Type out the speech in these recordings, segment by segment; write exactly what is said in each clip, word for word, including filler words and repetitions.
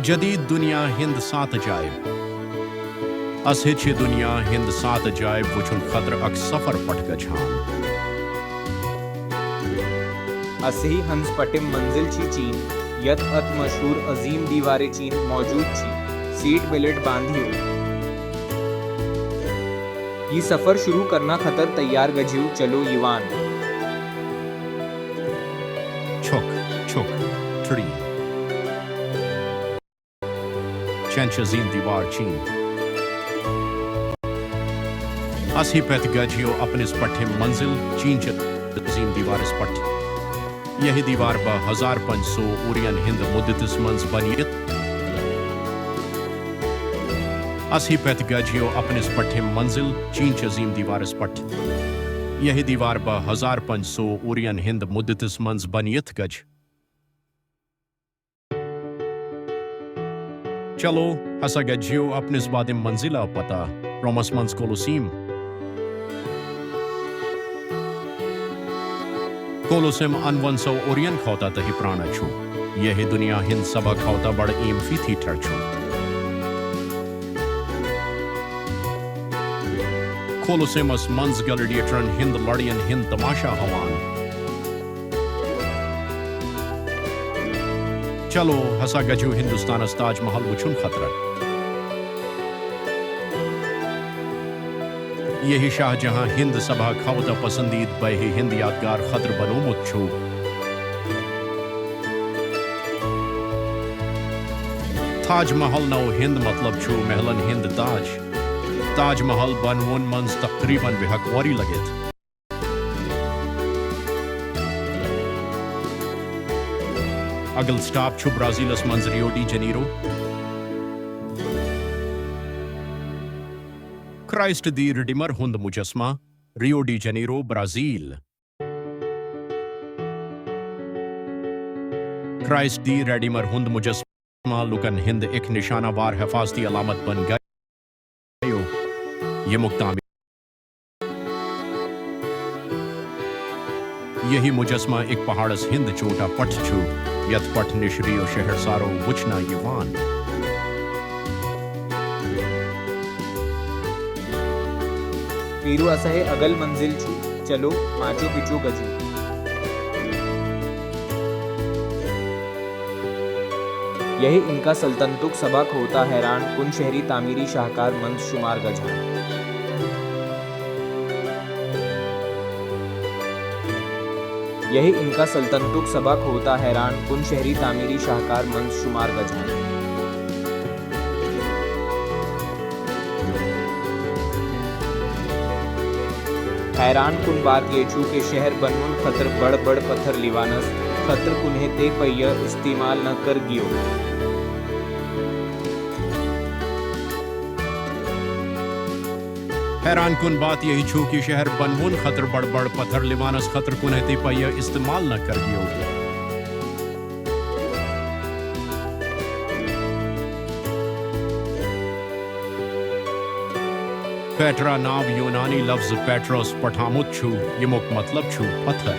جدید دنیا ہند سات عجائب۔ اس ہچھ دنیا ہند سات عجائب وچھن خطر اک سفر پٹھ گچھان۔ اسہی ہنز پٹم منزل چھی چین، یت ات مشہور عظیم دیوار چین موجود چھی۔ سیٹ بیلٹ باندھیو۔ یہ سفر شروع کرنا خطر تیار گجھیو چلو یوان۔ چھک، چھک، ٹھڑی۔ چین چھ عظیم دیوار چین۔ اسہی پتھ گجھیو اپنس پٹھم منزل چین چھ عظیم دیوارس پٹھ۔ یہ دیوار بہ ہزار پنچ سو اورین ہند مدتس منز بنیت۔ اسہی پتھ گجھیو اپنس پٹھم منزل چین چھ عظیم دیوارس پٹھ۔ یہ دیوار بہ ہزار پنچ سو اورین ہند مدتس منز بنیت گجھ۔ چلو، ہسا گجھیو اپنس بادم منزلہ پتہ، رومس منز کولوسیم۔ کولوسیم انون سو اورین کھوتہ تہی پرانا چھو۔ یہ دنیا ہند سبا کھوتہ بڑ ایم فی تھیٹر چھو۔ کولوسیمس منز گلیڈیٹرن ہند لڑین ہند تماشا ہوان۔ چلو، ہسا گجھو ہندوستانس تاج محل وچھن خطرہ۔ یہی شاہ جہاں ہند سبا کھوتہ پسندید بہہ ہند یادگار خطر بنومت چھو۔ تاج محل نو ہند مطلب چھو محلن ہند تاج۔ تاج محل بنون منز تقریباً بہک وری لگت۔ اگل سٹاپ چھُ برازیلس منٛز Rio de Janeiro. Christ the Redeemer ہُنٛد مجسمہ، Rio de Janeiro, Brazil. Christ the Redeemer ہُنٛد مجسمہ لوٗکن ہُنٛد اکھ نشانہ وار حفاظتی علامت بن گٔیو، ییٚمیُک تعمیٖر۔ یہی مجسمہ اکھ پہاڑس ہند چوٹا پٹھ چھُ، یتھ پٹھ نش ریو شہر سارو وچھنہ یوان۔ پیرو اسہے اگل منزل چھُ، چلو ماچو پچو گجو۔ یہی انکا سلطنتک سبق ہوتا حیران کن شہری تعمیری شاہکار منز شمار گجھان۔ یہی انکا سلطنتک سبق ہوتا حیران کن شہری تعمیری شاہکار منز شمار گجھان۔ حیران کن بات یہ چھو کہ شہر بنون خطر بڑ بڑ پتھر لیوانس خطر کنہ تے پیہ استعمال نہ کر گیو۔ حیران کن بات یہ چھو کہ شہر بنون خطر بڑ بڑ پتھر لیوانس خطر کنہ تے پیہ استعمال نہ کر گیو۔ پیٹرا ناو یونانی لفظ پیٹروس پٹھامت چھُ، ییٚمیُک مطلب چھُ پتھر۔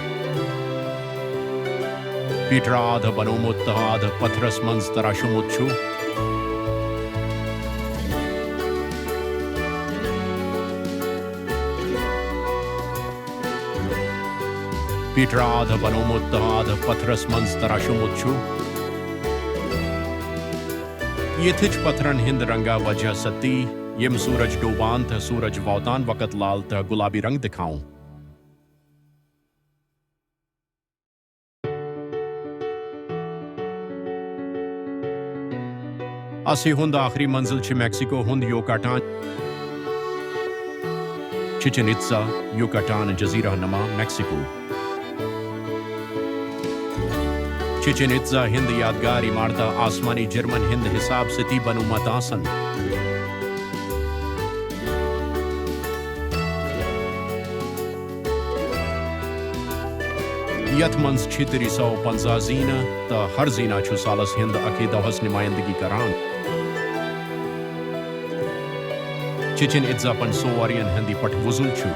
پیٹرا آدھٕ بنومُت تہٕ آدھٕ پتھرس منٛز تراشومُت چھُ۔ پیٹرا آدھٕ بنومُت تہٕ آدھٕ پتھرس منٛز تراشومُت چھُ۔ یتھچ پتھرن ہند رنگا وجہ ستی، یم سورج ڈوبان تہ سورج ووتان وقت لال تہ گلابی رنگ دکھاؤں۔ اسی ہند آخری منزل چھ میکسیکو ہند یوکاٹان۔ چچن اتزا، یوکاٹان جزیرہ نما، میکسیکو۔ چچن اتزا ہند یادگار عمارتہ آسمانی جرمن ہند حساب ستی بنومت آسن۔ یتھ منز چھ تری سو پنزاہ زینہ تہ ہر زینہ چھ سالس ہند اکے دوہس نمائندگی کران۔ چچن اتزا پن سوارین ہندی پٹھ وزن چھ۔